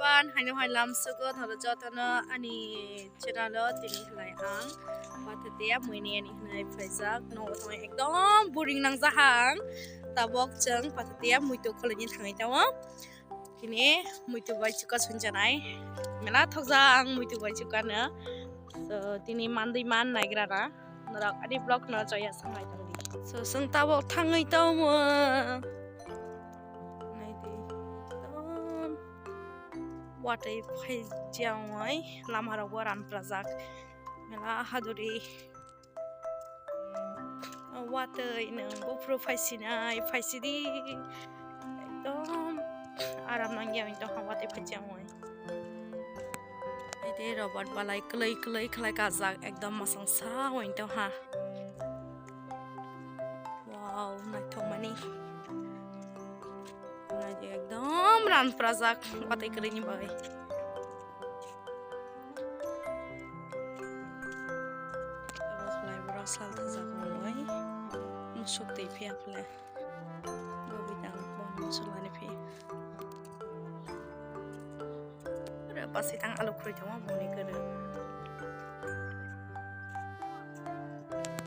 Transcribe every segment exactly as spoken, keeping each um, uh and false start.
An haino hai lam sugo thoro jotono ani channel o tini khlai ang. Pathatia muini ani hinai phaijak. No thong ekdom boring nang jahang. Tabok chwng pathatia muitu kholaini thangwi tamo. Tini muitu bai chuka sunjanai. Mela thokjak ang muitu bai chukano. So tini mandwi man naigra na. Norok ani vlog no choya sanglai tongdi. So, chwng tabok thangwi tongmo. Naidi. Ekdom watwi phai jangwi lama rok bo ran prajak. Mela haduri. Watwi nang buphuru phaisinai, phaisidi. Ekdom aram nangya wngtong ha watwi phai jangwi. Ede Robert balai kwlwi kwlwi khlai kajak, ekdom masang sa wngtong ha. Wow, naithok mani. Naidi ekdom ran prajak watwi kwlwini bagwi. Abo khlai borok sal thajak wngwi musuk twi phiya khle. Bobitang bon musulani phi. Ore basi tang alu khuri tongma boni kere.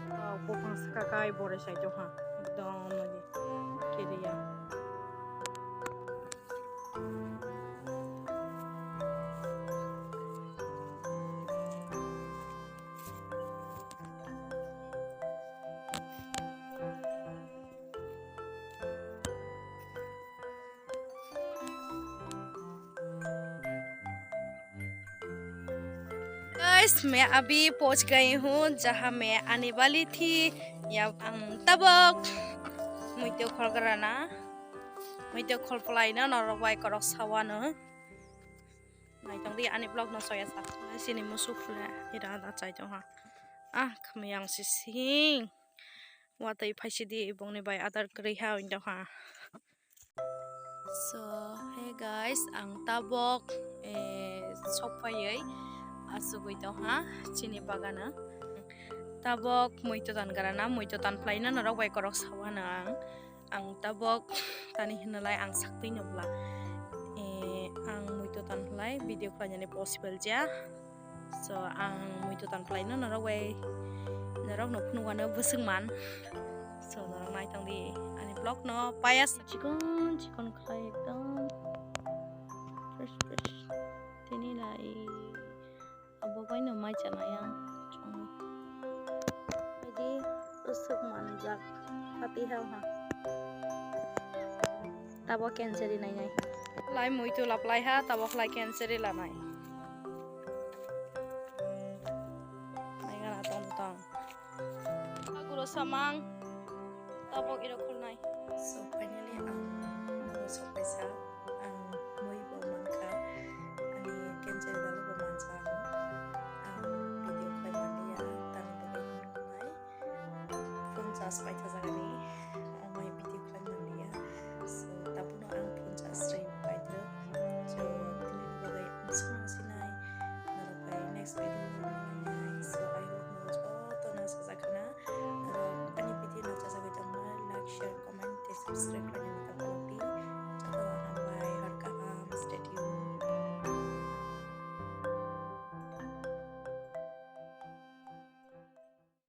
Wow, buphang saka kai bore sai tongha. Ekdom lagi kiriya. Guys, मैं अभी पहुंच गई हूँ जहाँ मैं आने वाली थी। Ya ang tabok muitu khol grana, muitu khol palaino norok bai korok sawano. Naitong di ani vlog no soya sa. Sini musuk le ira da chai tong ha. Ah, khamiyang sising. Watwi phaisidi bongni bai adar kwrwi ha wngtong ha. So, hey guys, ang tabok, eh, sokphaiwi asugwi tong ha chini bagana. Tabok muitu tan grana, muitu tan phlaino norok bai korok sawano ang. Ang tabok tani hinalai ang saktwi nubla. Eh, ang muitu tan phlai video khlainani possible ja. So, ang muitu tan phlaino norok bai, norok no phunukano bwswk man. So, norok naitong di ani vlog no payas chikon chikon khlai ekdom fresh fresh. Tini lai abo bai no mai chana yang. Jadi bwswk manjak pati ha ha. Tabo cancel ri nai nai. Lai muitu laplai ha, tabo lai cancel ri lanai. Nai gana tong tong. Aguro samang. Tabok iro khulnai. So finally ang noro sokpaisa. Ang mui bo mankha. Ani cancel dalo bo mansa ang. Ang video khlai manliya. Tani bagwi hwnkhwnai. Phone charge paitha jagani, omo hai video khlai manliya. So, tabukno ang phone charge rwi paitha. So, tini bagwi ang songno sinai. Norok bai next video rwna nai. So, I hope norok jotono sajakhana. Norok ani video no chajagwi tongma, like, share, comment, tei subscribe